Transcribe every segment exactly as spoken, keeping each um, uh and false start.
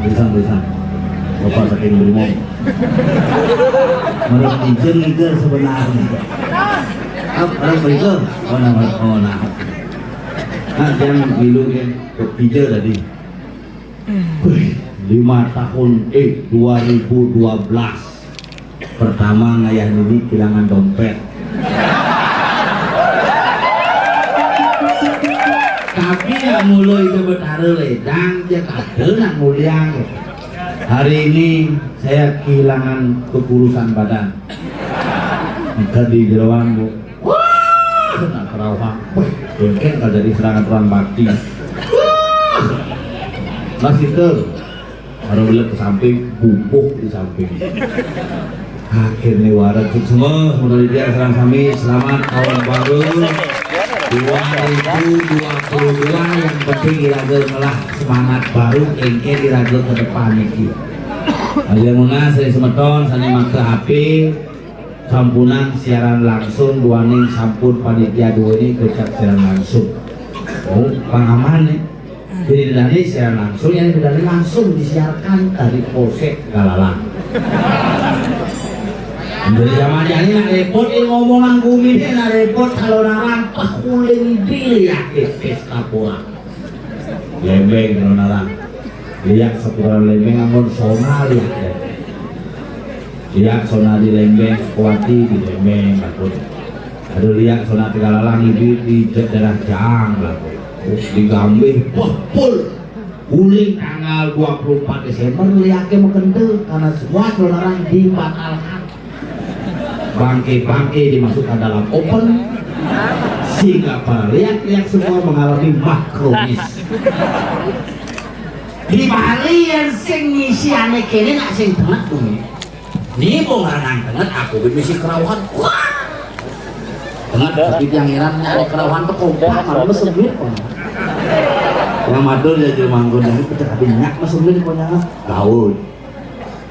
Tulisan, tulisan. Bapak saking Brimob. Menurut izin itu sebenarnya. Apa orang berikut? Oh, nama, oh, nah. Nah, yang milu ya, kok hijau tadi. Wih, lima tahun, eh, dua ribu dua belas. Pertama ngayah nini kehilangan dompet. Tapi nak mula itu betara ledang, dia kata nak mulia. Hari ini saya kehilangan kekurusan badan. Maka di jeroan, Bu. Wah, nak kerauhan. Wah, mungkin kalau jadi serangan orang bakti. Wah. Mas itu. Baru lihat ke samping, bubuh di samping. Akhirnya waras semua, semoga dia serang sami selamat tahun baru dua ribu dua puluh dua. Yang penting iraga ngelah semangat baru, engke iraga ke depan niki. Aja munas dari semeton, sane maksa H P, sampunang siaran langsung, duaning sampun panitia dua ini kocak siaran langsung. Oh, pengaman nih. Jadi dari siaran langsung, yang dari langsung disiarkan dari Polsek Galalang. Jadi zaman ini nak repot, ini ngomong nang bumi ini nak repot kalau narang pakuling dilihat di pesta bola. Lembeng kalau narang. Lihat seputaran lembeng, amun sonal lihat deh. Lihat sonal di lembeng, kuati di lembeng, takut. Aduh, lihat sonal Tegalalang ini di daerah Jang, takut. Digambih, wah, full. Uling tanggal dua puluh empat Desember, lihatnya mekende, karena semua saudara dibatalkan. Bangke-bangke dimasukkan dalam oven, sehingga para lihat-lihat semua mengalami makronis. Di Bali yang sing ngisi ane kene nak sing tenget kuwi. Ni wong lanang tenget, aku ki misi kerauhan. Wah. Tenget, tapi tiang Iran nyari kerauhan tuh kompak, malah mesemir kok. Yang madul ya, Jero Manggun, jadi pecah kabeh nyak mesemir kok nyak. Gaul.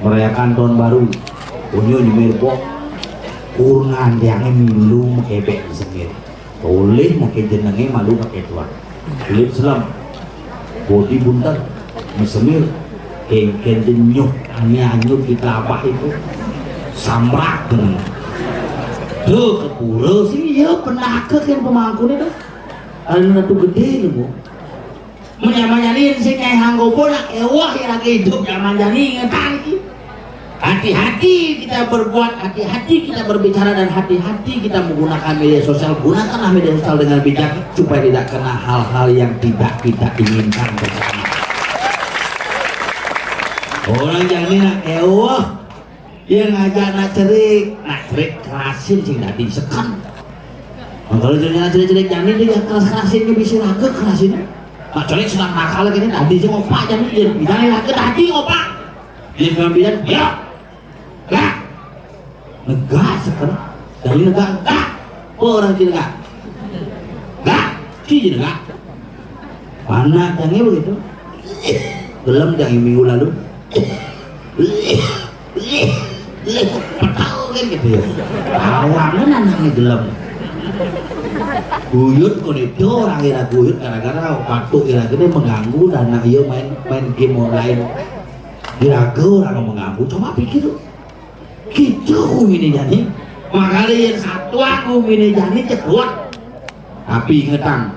Merayakan tahun baru. Unyu nyemir bok. Kurungan tiangnya milu mekebek mesemir. Tolih mungkin jenenge malu pakai tuan. Kulit selam. Bodi bunter. Mesemir. Kengken jenyuh. Ane anyut kita abah itu. Samrak dengan. Duh, kepura sih, ya, penakut yang pemangkun itu. Ada ratu gede nih, Bu. Menyamanyani sing nyai hanggopo nak ewah ya lagi hidup zaman jani ngetan iki. Hati-hati kita berbuat, hati-hati kita berbicara, dan hati-hati kita menggunakan media sosial. Gunakanlah media sosial dengan bijak supaya tidak kena hal-hal yang tidak kita inginkan bersama. Orang jani nak ewah, dia ngajak nak cerik, nak cerik kerasin sing dadi seken. Nah, kalau cerik nak cerik-cerik jani dia keras-kerasin, dia bisa raga kerasin. Nak cerik sedang nakal gini, dadi sing opak jani dia, jani raga dadi opak. Dia bilang, "Ya, lah, negak seken, dari negak, negak, orang sing negak, negak, sing negak." Mana tanya begitu? Gelem dari minggu lalu. Petau kan gitu ya. Awangnya nanangnya gelem. Guyut kok itu orang kira guyut gara-gara waktu kira gini mengganggu dan anak iya main main game online. Kira orang mengganggu. Coba pikir tuh. Gitu kumine jani. Makanya yang satu aku kumine jani cek kuat. Tapi ingetang,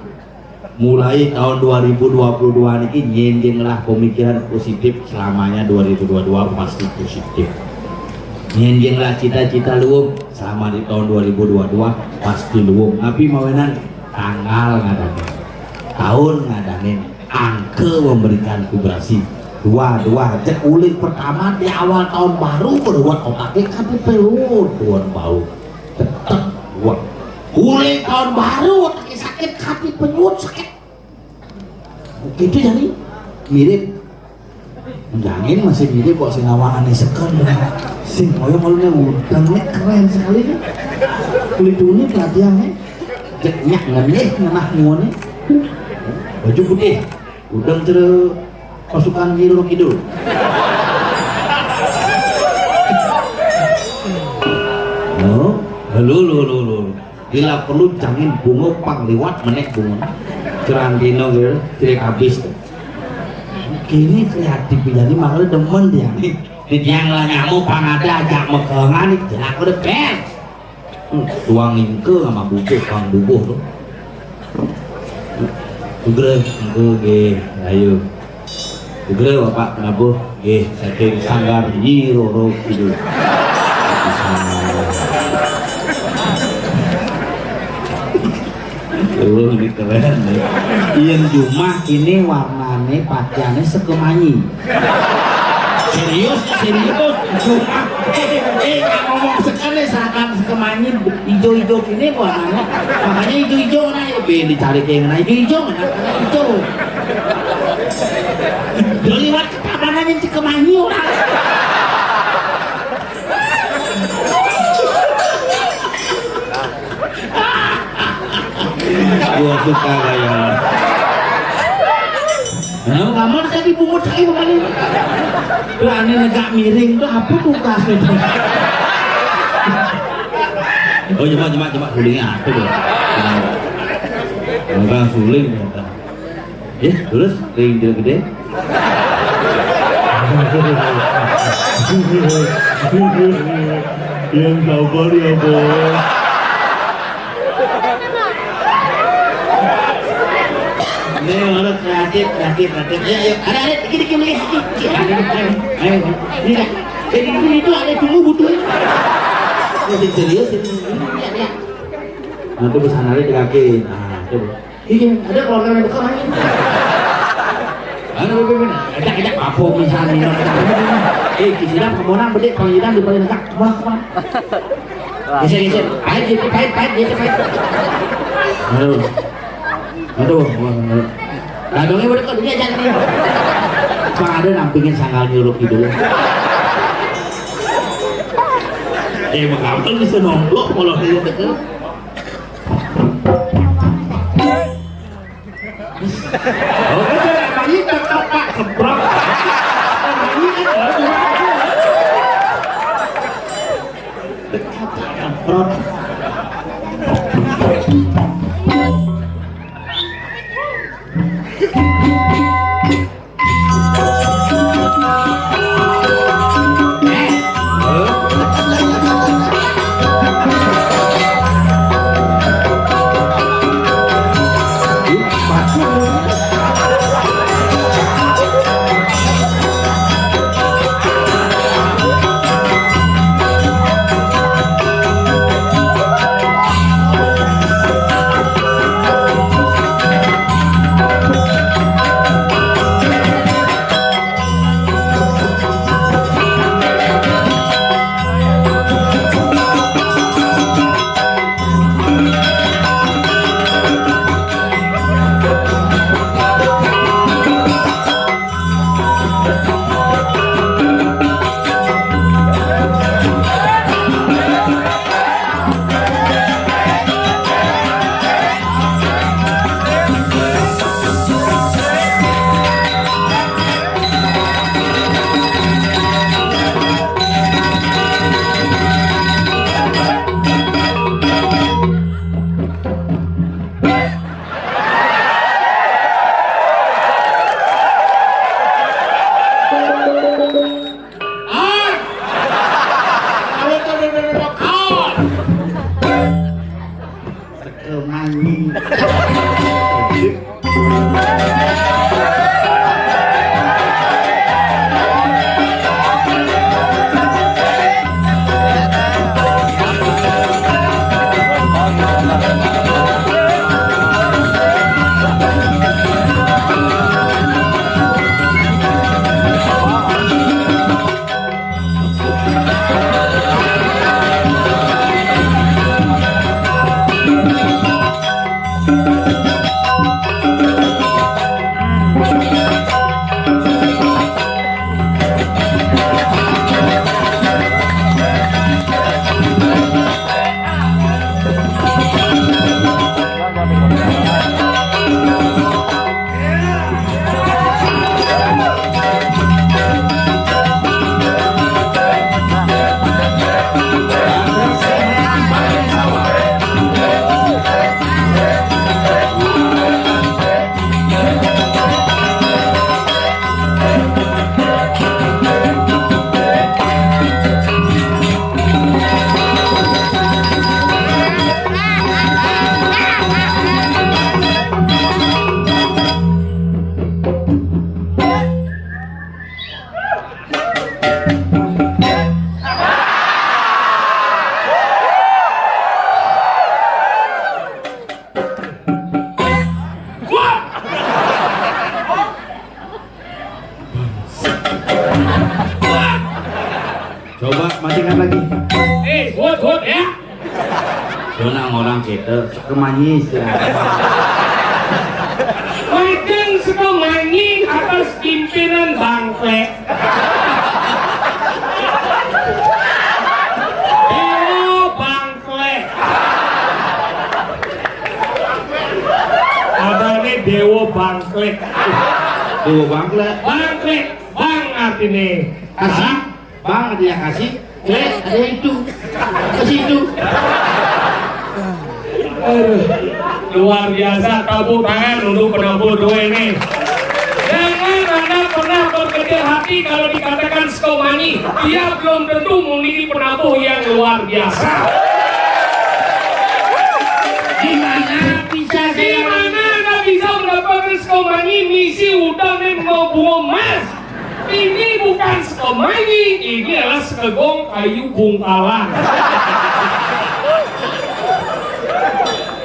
mulai tahun dua ribu dua puluh dua niki nyenjenglah pemikiran positif, selamanya dua ribu dua puluh dua pasti positif. Nyenjenglah cita-cita luwung selama di tahun dua ribu dua puluh dua pasti luwung. Tapi mawenan tanggal ngadanin, tahun ngadanin, angka memberikan vibrasi. Dua, dua, cek ulik pertama di awal tahun baru berbuat otaknya kan pelur tuan bau. Tetep gua. Mulai tahun baru, otaknya sakit, hati penyut sakit. Gitu jadi mirip. Jangin masih mirip kok sing awak aneh sekali. Sing koyo kalau nih udang nih keren sekali nih. Kulit unik latihan nih. Jeknya ngenih ngenah muone. Baju putih. Udang cere pasukan Nyi Roro Kidul. No, halo, lo, lo, lo. Bila perlu jangin bungo pang liwat menek bungo. Kerantino gitu, tidak habis tuh. Kini kreatif ya, ini makanya demen dia nih. Di tiang lah nyamuk pang ada ajak mekengan nih, jelas udah ber. Hmm, tuang ingke sama bubuh, tuang bubuh tuh. Sugra, engko nggih, ayo. Sugra Bapak Penabuh, nggih, saking Sanggar Nyi Roro Kidul. Lho, ini keren nih. Yen jumah kene warnane pakaiane sekemanyi. Serius, serius, jumah. Eh, eh, ngomong sekali, seragam sekemanyi, ijo-ijo kene warnane. Makanya ijo-ijo ngene, ben dicari kayak ngene, ijo-ijo ngene, ijo. Yo liwat ketabanan yang sekemanyi orang. Gua suka gaya. Nah, kamu tadi bungut lagi kemarin. Lah, ini negak miring tuh apa tugasnya? Oh, cuma, cuma, cuma sulingnya apa tuh? Enggak suling, ternyata. Ya, terus ring dia gede. Yang sabar ya, Bos. Ini orang kreatif, kreatif, kreatif. Ayo, ayo, ada, ada, dikit, dikit, dikit, dikit. Ayo, ayo, ayo, ayo. Ini dah. Jadi ini itu ada tunggu butuh. Oh, serius ini. Ini, ini, ini. Nanti pesan hari di kaki. Nah, coba. Iya, ada keluarga yang dekat lagi. Ada apa, Bang? Ada, ada apa misalnya? Eh, kita kemana bedek panggilan di paling dekat. Kemana, kemana? Geser, geser. Pahit, geser, pahit, pahit, geser, pahit. Aduh. Aduh, aduh. Nah, dongeng udah kok dia jangan. Bang ada nampingin Sanggar Nyi Roro Kidul. Eh, Bang Kampel bisa nomplok kalau dia dekat. Oke, emang ini tetap Pak Semprot. Emang ini kan baru. Tetap Pak Semprot. Coba matikan lagi. Eh, hut, hut, ya. Dona orang kita, sekemanyis ya. Makin sekemanyi atas pimpinan bangke. Dewa bangke. Ada nih Dewa bangke. Dewa bangke. Bangke, bang artinya kasih. Bang ada yang kasih, Jack ada yang itu, ke situ. Aduh, luar biasa, tepuk tangan untuk penabuh dua ini. Jangan Anda pernah berkecil hati kalau dikatakan sekomani. Dia belum tentu memiliki penabuh yang luar biasa. Gimana bisa saya? Gimana Anda bisa mendapatkan sekomani? Misi udah nih mau bunga emas. Ini bukan sekemanyi, ini adalah sekegong kayu bungkalan.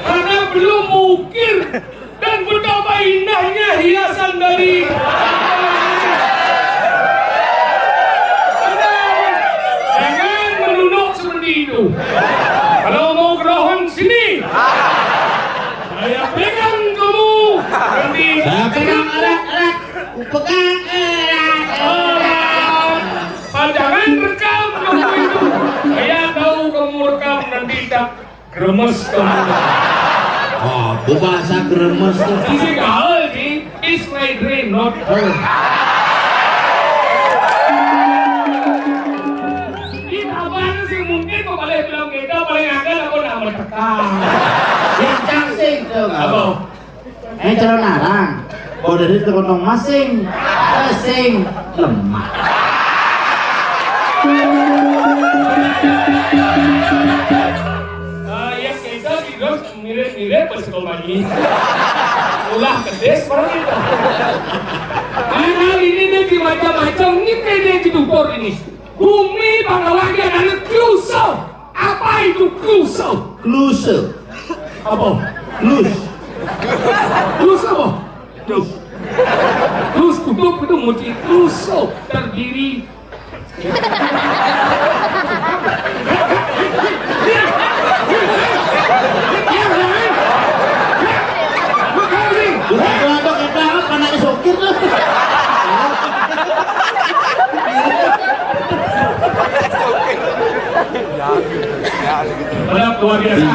Karena belum mengukir dan betapa indahnya hiasan dari. Jangan menunduk seperti itu. Kalau mau kerohan sini, saya pegang kamu nanti. Saya pegang erat-erat. Pegang erat. Orang. Panjangan rekam kamu itu. Saya tahu kamu rekam nanti tak geremes kamu. Oh, itu bahasa geremes tuh. Isi gaul sih. It's my dream, not her. Ini apa sih mungkin kok boleh bilang beda, paling ada aku nak menekan. Yang cang sing tuh. Apa? Eh, cara narang. Kok dari itu kontong masing, masing lemah. Ah, ya kita tidak mirip-mirip pas kembali. Ulah kedis seperti itu. Hal ini nih macam-macam, ini pede di dubur ini. Bumi Banglawan dia ada kluso. Apa itu kluso? Kluso. Apa? Klus. Klus apa? Klus. Klus kutuk itu muci kluso terdiri. Bukan, bukan, bukan, bukan, anaknya sokir tuh. Benar, luar biasa.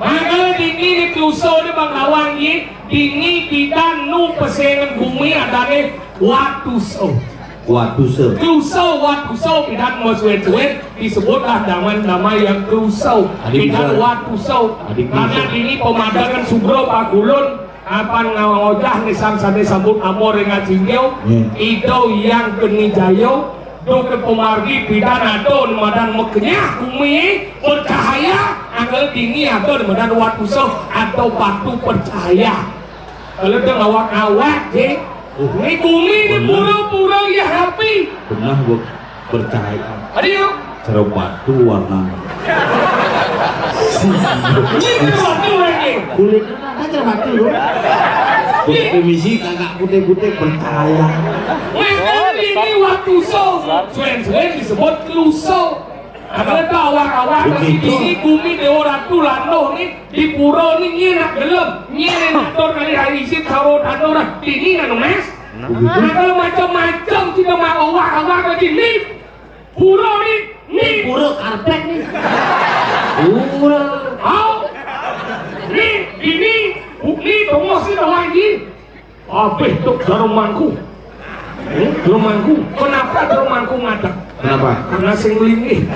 Mangkana dini ni kluso ni Banglawan ni, dini bidan nu pesengan bumi adane watuso. Watuso. Kluso, watuso, bidan mau suet-suet, disebutlah zaman nama yang kluso. Adi bidan bisa. Watuso. Adi bisa. Karena dini pemandangan Sugro Pakulun, apan ngawajah ni sang sane sambut amor dengan singgio, hmm. Ido yang keni jayo, Duke pemargi pidan ado madan makenyah bumi bercahaya, angkal dini ado madan watuso atau batu bercahaya. Kalau dah awak-awak je, oh. Ni bumi ni pura-pura ya api. Pernah ber- bercahaya. Adio. Cerah batu warna. Ini pura-pura lagi. Kulit Kan cerah batu, loh. Putih misi kagak putih-putih percaya. Memang ini waktu so, suen-suen disebut kluso. Ada tahu awak-awak lagi ini bumi Dewa Ratu Landoh ni di pura ni nyenak gelem, nyenak atur kali hari isit sawo tanur ini nganu mes. Ada macam-macam kita mau awak-awak lagi ni. Pura ni, ni. Pura karpet ni. Pura. Au. Ni, ini, ni tongos ni tawang ni. Abih tu jarum mangku. Hmm? Jarum mangku. Kenapa jarum mangku ngadek? Kenapa? Karena sing melingih.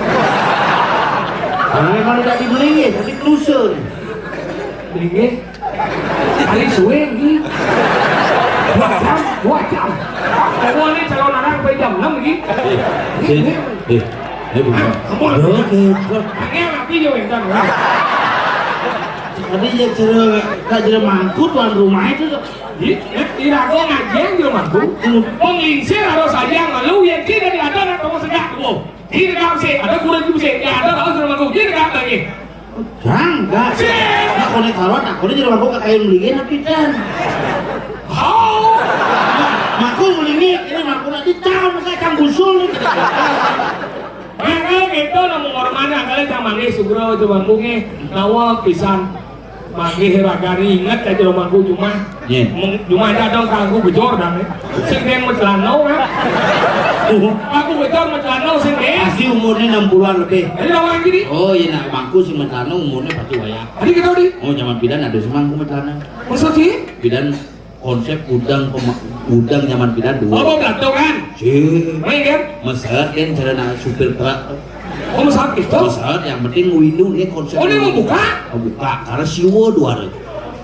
Karena memang tidak dibelingih, tapi kelusur. Melingih. Kali suwe ni. Dua jam, dua jam. Pokoknya calon anak sampai jam enam ni. Eh, eh, eh, eh, bukan. Ampun. Oke. Angel lagi je weh kan. Tadi je cerita tak cerita mangkut tuan rumah itu. Di, di rago ngajian di rumahku. Penglingsir harus sayang lalu yang tidak ada nak tunggu segak tu. Di dekat sih ada kurang tu sih. Ya ada harus rumahku. Di dekat lagi. Jang, enggak. Nah, konek karot, aku ini jadi mabuk kakak yang beliin tapi dan. Hau. Mangku melingit, ini mangku nak dicam, kayak cang gusul nih. Mangku gitu, namun hormana kali cang manggih sugra aja mangku nggih. Nawa pisan. Manggih ragane inget aja lo mangku cuma. Nggih. Mung-, cuma aja dong kanggo bejor dong, eh. Sing den mecelano, eh. Kanggo bejor mecelano sing den. Pasti umurnya enam puluhan lebih. Jadi lawan gini. Oh iya, nak mangku sing mecelano umurnya pasti wayah. Tadi kita di. Oh, zaman pidan ada sing mangku mecelano. Maksud sih? Pidan konsep udang pema-, udang zaman pidan dulu. Oh, mau beratung kan? Sih. Main kan? Meset kan cara nak supir truk. Oh, meset gitu? Meset, yang penting windu nih konsep. Oh, ini mau buka? Mau buka, karena siwa dua hari.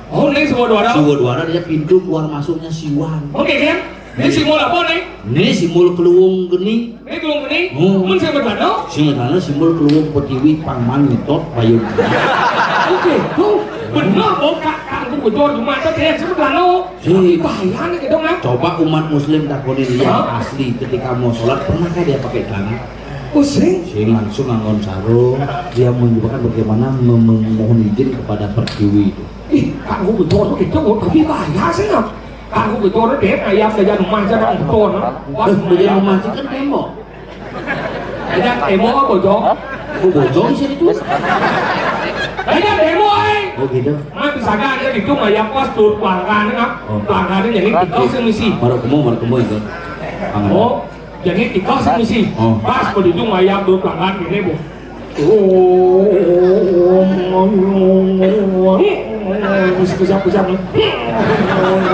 Oh, ini semua dua orang? Siwa dua hari, dia pintu keluar masuknya siwan. Oke kan? Ini simbol apa nih? Ini simbol keluwung geni. Ini keluwung geni? Hmm. Mun sing medano? Sing medano simbol keluwung pertiwi pangman ngetot payung. Oke, tuh. Bener, oh, Kak, Kak, aku betul, cuma ada kayak sing medano. Sih. Bahayanya gitu, Kak. Coba umat muslim takoni dia asli ketika mau sholat, pernahkah dia pakai celana? Oh, sing? Sing langsung nganggon sarung, dia menunjukkan bagaimana mem-, memohon izin kepada pertiwi itu. Ih, Kak, aku betul, gitu, oh, tapi bahaya sih, Kak. Aku betul, deh, kayak kerjaan rumah aja, Kak, betul, Kak. Wah, eh, kerjaan rumah sih kan tembok. Aja tembok apa, Jong? Oh, bojong sih itu. Aja tembok, eh. Oh, gitu. Nah, misalkan aja gitu, kayak pas tuh pelanggan, Kak. Oh. Pelanggan ini jadi tikus yang misi. Baru kemu, baru kemu itu. Pangan. Oh, jadi tikus yang misi. Oh. Pas begitu ngayap tuh pelanggan ini, Bu. Bisa, bisa, bisa.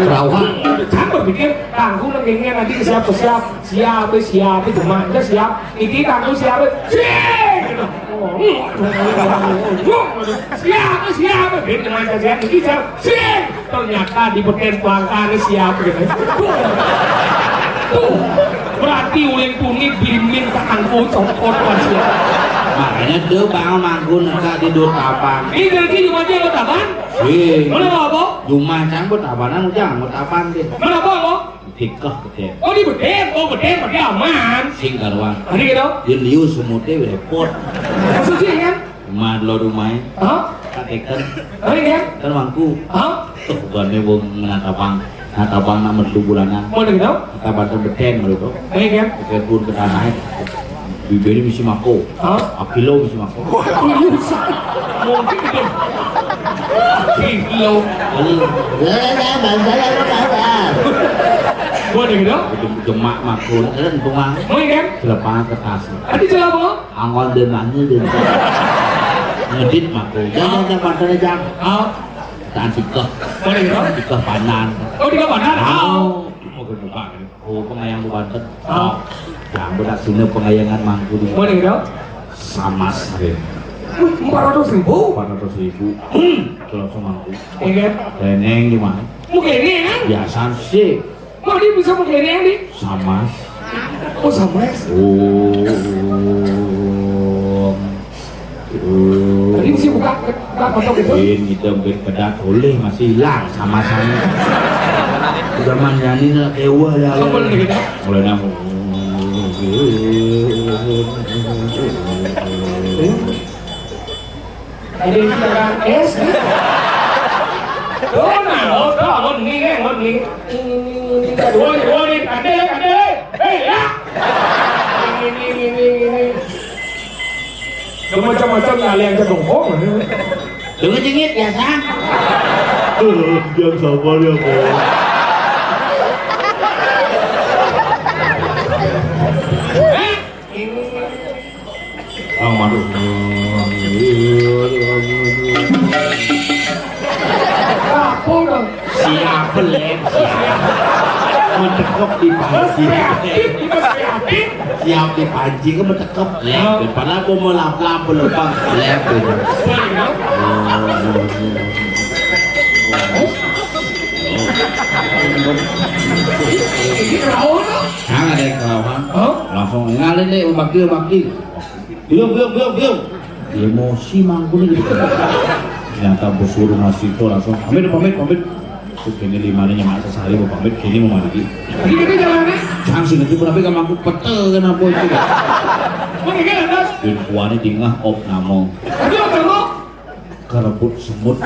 Rawa. Jangan berpikir, tangguh lagi nanti siap, siap, siap, siap, cuma aja siap. Iki tangguh siap, siap. Gitu. Siap, siap. Gitu, cuma aja siap. Iki siap, siap. Ternyata di beken pelangkane siap gitu. Tuh. Berarti uling tuni bimin tak anggo cokot masih. Makanya dia bangun manggun neka di dua tapan. Ini dari sini aja lo tapan? Sih. Mana mau apa? Rumah cang buat tapanan, ujang buat tapan deh. Mana apa, apa? Tikah gede. Oh, di beden. Oh, beden, beden aman. Sing karuan. Tadi gitu. Dia liu semutnya repot. Maksudnya kan? Rumah lo rumahnya. Hah? Kateken. Tadi kan? Kan mangku. Hah? Tuh, bukannya wong ngenatapang. Natapang nak merdu bulanan. Mau ada gitu? Kata banten beden, lo tuh. Tadi kan? Oke, pun ke tanah. Bibirnya misi mako. Hah? Akilo misi mako. Mungkin gitu. Akilo. Lalu, eh, eh, bangsa yang apa? Mau ada gitu? Demak mako. Keren, tuang. Mau kan? Selepangan kertas. Tadi selepangan? Anggon dengannya dan ngedit mako. Jangan, jangan, jangan, jangan. Ah. Tahan tikah. Boleh, ya? Tikah panan. Oh, tikah panan? Ah. Oh. Mau ke muka. Oh, pengayang lu banten. Ah. Yang bedak sini pengayangan mangku di. Boleh, ya? Sama sih. Wih, empat ratus ribu? Empat ratus ribu. Hmm. Itu langsung mangku. Iya, kan? Reneng gimana? Mungkin ini, kan? Biasa sih. Kok dia bisa begini, Andi? Samas. Oh, samas. Oh. Tadi mesti buka, buka kotak itu. Bin, kita bin pedat oleh masih hilang sama-sama. Zaman nyanyi nak kewah ya. Apa lagi kita? Mulai nang. Ini sekarang es. Oh, nah, oh, oh, oh, ini, ini, oh, ini. Ini, ini, ini, ini, dua, dua, ini, ada, ada, eh, ya. Ini, ini, ini, ini. Macam-macam ya, yang cedongkong. Dengar jengit biasa. Yang sabar ya, Bos. Eh, Ang manuk. Apa dong? Siap, Lem, siap. Mentekep di panci. Kreatif, kita kreatif. Siap di panci, kan mentekep, Lem. Oh. Padahal mau melap-lap, pelepang, Lem, gitu. Boleh, dong. Oh. Ini rawa, dong. Jangan ada yang kelawan. Hah? Langsung ngalih nih, bakti, bakti. Biung, biung, biung, biung. Emosi mangkune gitu. Ternyata bosur masih itu langsung pamit, pamit, pamit. Terus kene limane nyemak sesari mau pamit, kene mau mandi. Jadi kita jalannya. Jangan sih nanti pun tapi kamu aku petel kan apa itu. Mau gini, Mas? Dan kuane dingah op namo. Aduh, kamu. Karebut semut.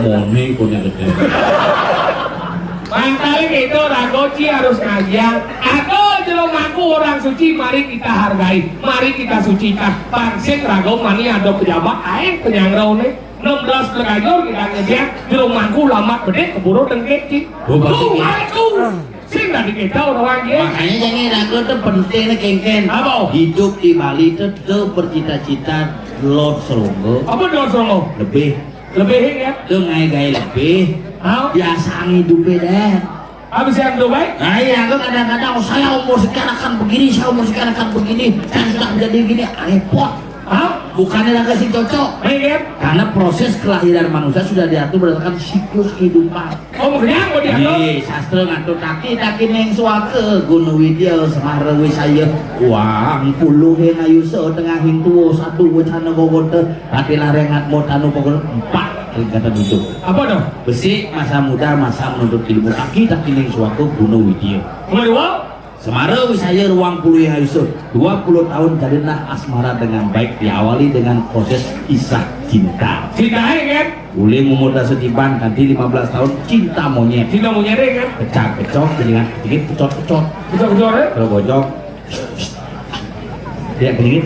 Mone kone gede. Mangkali kita raga ci harus ngajian. Ada jero mangku orang suci, mari kita hargai, mari kita sucikan. Pang sing raga mani ada pejabat, aeng penyangraune. Enam belas pelekajur kita ngajian, jero mangku lambat bedik keburu dengkit ci. Oh, berarti Tuh, gitu. Mangku. Sing dadi kita orang ye. Makanya jangan raga tuh penting nih, kengken. Apa? Hidup di Bali tuh, tuh bercita-cita lor seronggo. Apa lor seronggo? Lebih. Lebih ya? Tuh ngae gae lebih. Hah? Biasa ngidupnya deh. Habis yang Dubai? Nah, iya, tuh kadang-kadang, "Oh, saya umur sekian akan begini, saya umur sekian akan begini, saya sudah menjadi gini," repot. Hah? Bukannya raga sing cocok. Baik ya? Karena proses kelahiran manusia sudah diatur berdasarkan siklus kehidupan. Oh, makanya apa diatur? Iya, sastra ngatur, "Taki, taki ning suaka, guna widya, semara wisaya, wang puluh ing ayusa, tengahing tua, sadu wacana gogota, rati lareng atma tanu pokok empat." Ringkatan itu. Apa tuh? Besik, masa muda, masa menuntut ilmu, taki, taki ning suaka, guna widya. Nomor dua? Semara wisaya, ruang puluh yang ayusa. Dua puluh tahun jalinlah asmara dengan baik, diawali dengan proses kisah cinta. Cinta, ya kan? Uli umur dasa tiban, nanti lima belas tahun, cinta monyet. Cinta monyet, ya kan? Pecah-pecah, kelingan ketingit, pecot-pecot. Pecah-pecah, ya? Kalau bojok, dia ketingit.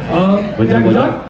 Oh, bojok-bojok. Pecah-pecah?